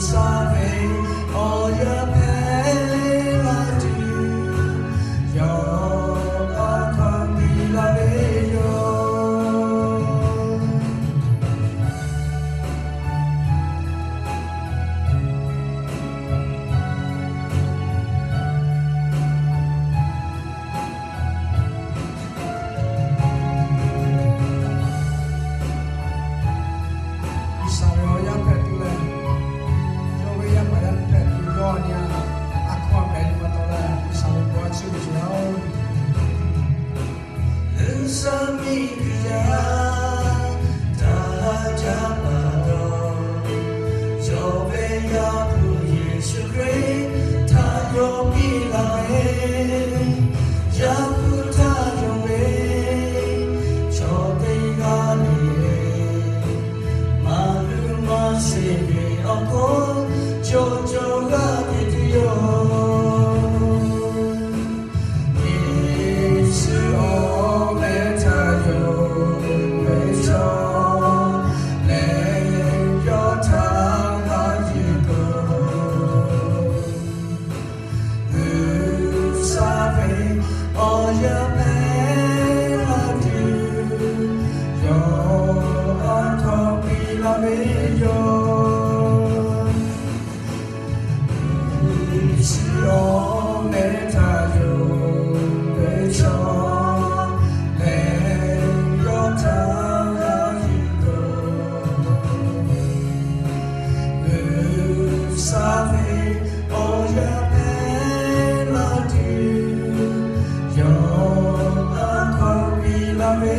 G'uiˬsha ve awˬ yaˇ hpehꞈ la tuˬ, yawˇ awˬ hkawˇ piˇ laˇ ve yoˬ. G'uiˬsha ve awˬ yaˇ hpehꞈ tuˬ leh, yawˇ ve yaˇ paˍ yaˇ miˇ hpehꞈ tuˬ yawˇ nyi a, a hkawˇ a pehˍ nyi ma taw leh G'uiˬsha ve bon a ciˉ ve yoˬ. G'uiˬsha miˬguiˬ yaˇ htaꞈ haꞈ jaˇ pa taw, yawˇ ve Yaˇ hpu Yeˍsuˆ Hkriꞈ htaꞈ yawˇ piˇ laˇ ve, Yaˇ hpu htaꞈ yonˍ ve chaw teˇ g'aˇ le le, maˇ luˬ maˇ sheˍ ve awˬ hk'oˆ, cawˬ cawˬ g'a te tuˬ yoˬ. Yeˍsuˆ awˬ meh htaꞈ yonˍ ve chaw lehˬ, yawˇ htaꞈ g'a yuˬ k'o, G'uiˬsha ve awˬ yaˇ hpehꞈ la tuˬ, yawˇ a hkawˇ piˇ laˇ ve yoˬ. Yeˍsuˆ awˬ meh htaꞈ yonˍ ve chaw lehˬ, yawˇ htaꞈ g'a yuˬ k'o, G'uiˬsha ve awˬ yaˇ hpehꞈ la tuˬ, yawˇ a hkawˇ piˇ laˇ ve